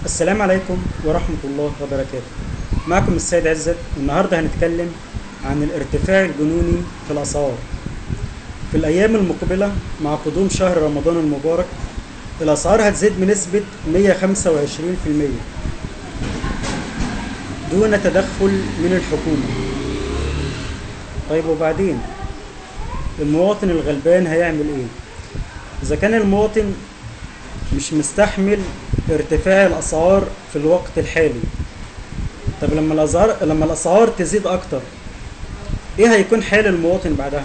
السلام عليكم ورحمة الله وبركاته. معكم السيد عزت. النهاردة هنتكلم عن الارتفاع الجنوني في الأسعار. في الأيام المقبلة مع قدوم شهر رمضان المبارك الأسعار هتزيد بنسبة 125% دون تدخل من الحكومة. طيب وبعدين المواطن الغلبان هيعمل ايه؟ إذا كان المواطن مش مستحمل ارتفاع الأسعار في الوقت الحالي، طب لما الأسعار تزيد أكتر إيه هيكون حال المواطن بعدها؟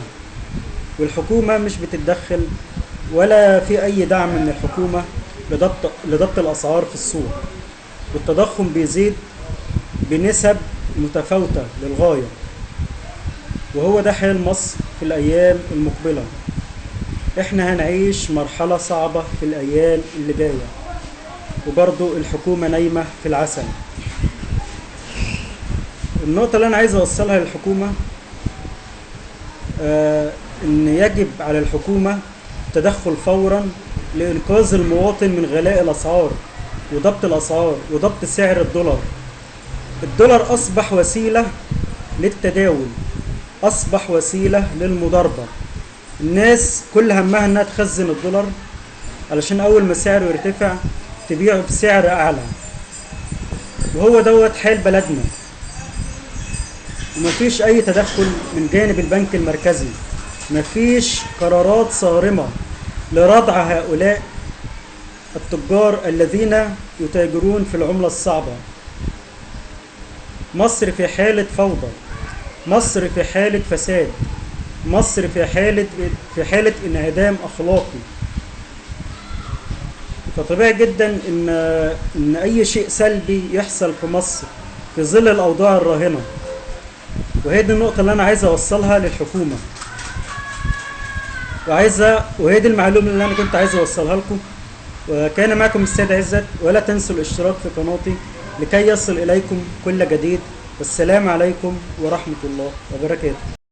والحكومة مش بتتدخل ولا في أي دعم من الحكومة لضبط الأسعار في السوق، والتضخم بيزيد بنسب متفاوتة للغاية، وهو ده حال مصر في الأيام المقبلة. احنا هنعيش مرحلة صعبة في الأيام اللي جاية، وبرضو الحكومة نايمة في العسل. النقطة اللي أنا عايز أوصلها للحكومة إن يجب على الحكومة تدخل فورا لإنقاذ المواطن من غلاء الأسعار وضبط الأسعار وضبط سعر الدولار. الدولار أصبح وسيلة للتداول، أصبح وسيلة للمضاربة. الناس كل همها إنها تخزن الدولار علشان أول ما سعره يرتفع تبيعه بسعر أعلى، وهو دوت حال بلدنا. ومفيش أي تدخل من جانب البنك المركزي، مفيش قرارات صارمة لردع هؤلاء التجار الذين يتاجرون في العملة الصعبة. مصر في حالة فوضى، مصر في حالة فساد، مصر في حالة انعدام أخلاقي. فطبيعي جدا إن أي شيء سلبي يحصل في مصر في ظل الأوضاع الراهنة. وهي دي النقطة اللي أنا عايز أوصلها للحكومة، وهي دي المعلومة اللي أنا كنت عايز أوصلها لكم. وكان معكم السيد عزت، ولا تنسوا الاشتراك في قناتي لكي يصل إليكم كل جديد. والسلام عليكم ورحمة الله وبركاته.